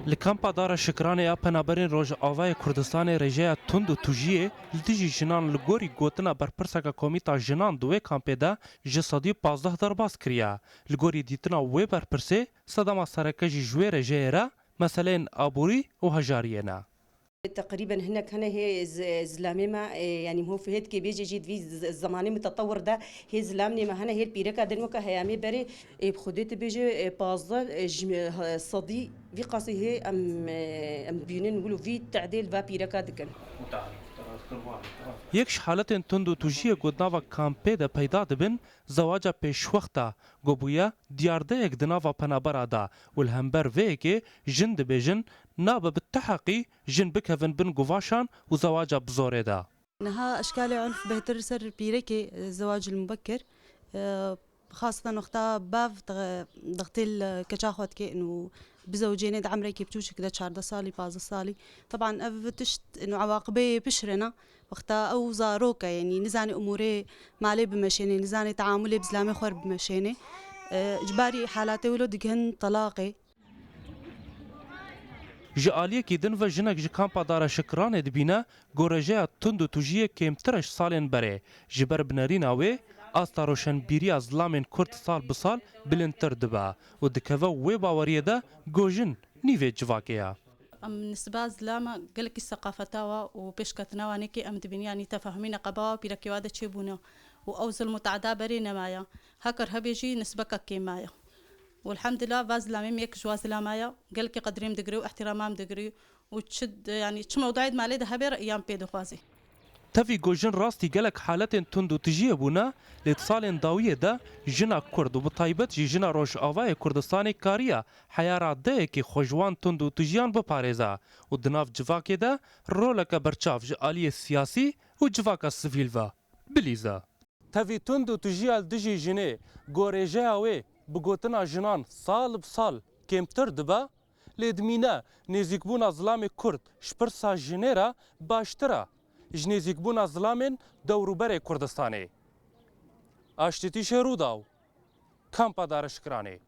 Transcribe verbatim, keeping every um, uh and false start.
Li kampa Dara Şikranê ya penaberên Rojavayê Kurdistanê rêjeya tund û tujiyê li dijî jinan li gorî gotina berpirseka Komîta Jinan di wê kampê de ji sedî pazdeh derbas kiriye. Li gorî dîtina wê berpirsê, sedema sereke jî ji wê rêjeyê re meseleyên aborî û hejariyê ne. Teqrîben hinek hene hê z-, zilamê me, e, yanî mhof hê dikê bêjê jî di vî z-, zemanê mitetewir de hê zilamnê me hene hê li pîreka din weke heyamê berê, e, bi xwedê tu bêjê, e, pazdeh, e, ji, e, sedî vî qasî hê em, e, em dibînin wilo vî tedê li va pîreka dikin. Yek ji haletên tund û tujiyê ku di nava kampê de peyda dibin, zewaca pêşwext e, ku bûye diyardeyek di nava penabera de û li hember vê yekê jin dibêjin, nabe bi teheqî jin bikevin bin guvaşan û zewaca bi zorê de. Niha eşkalê unf bêhtir li ser pîrekê, e, zewacil mubekker, e, xaseten wexta bav de-, dextê li keça xwe dike û bizewicêne di emrekê biçûçik de çardeh salî, pazdeh salî. Teban ev tişt û ewaqibê piştre ne. Wexta ew zarok e, yanî nizane umûrê malê bimeşêne, nizane teamulê bi zilamê xwe re bimeşêne. E, ji barî halatê wilo digihin telaqê. Ji aliyekî din ve jinek ji kampa Dara Şikranê dibîne, gorêjeya tund û tujiyê kêmtir e ji salên berê. Ji ber binerîna wê, asta roşenbîriya zilamên Kurd sal bi sal bilindtir dibe û dikeve wê baweriyê de ku jin nîvê civakê ye. Em nisba zilama gelekî seqafeta wa û pêşketina wa nêkê em dibînin, yanî tefahumî neqeba wa pîrekê wa de çêbûne û ew zilm û teada berê nemaye. Heker hebe jî nisbeke kêm maye. Û elhamdulillah va zilamê min yek ji wa zilama ye. Gelekî qedrê min digirê û ihtirama min digirê û çi d-, yanî çi mewdueyê di malê de hebe re'iya min pê dixwazê. Tevî ku jin rastî gelek haletên tund û tijiyê bûne, lê di salên dawiyê de jina Kurd û bi taybet jî jina Rojavayê Kurdistanê kariye heya radeyekî xwe ji wan tund û tijiyan biparêze û di nav civakê de roleke berçav ji aliyê siyasî û civaka sivîl ve bilîze. Tevî tund û tijiya li dijî jinê gorêjeya wê bi gotina jinan sal bi sal kêmtir dibe, lê dimîne nêzîkbûna zilamê Kurd ji pirsa jinê re baştir e ji nêzîkbûna zilamên dewrûberê Kurdistanê. Aştîtîşê Rûdaw, Kampa Dara Şikranê.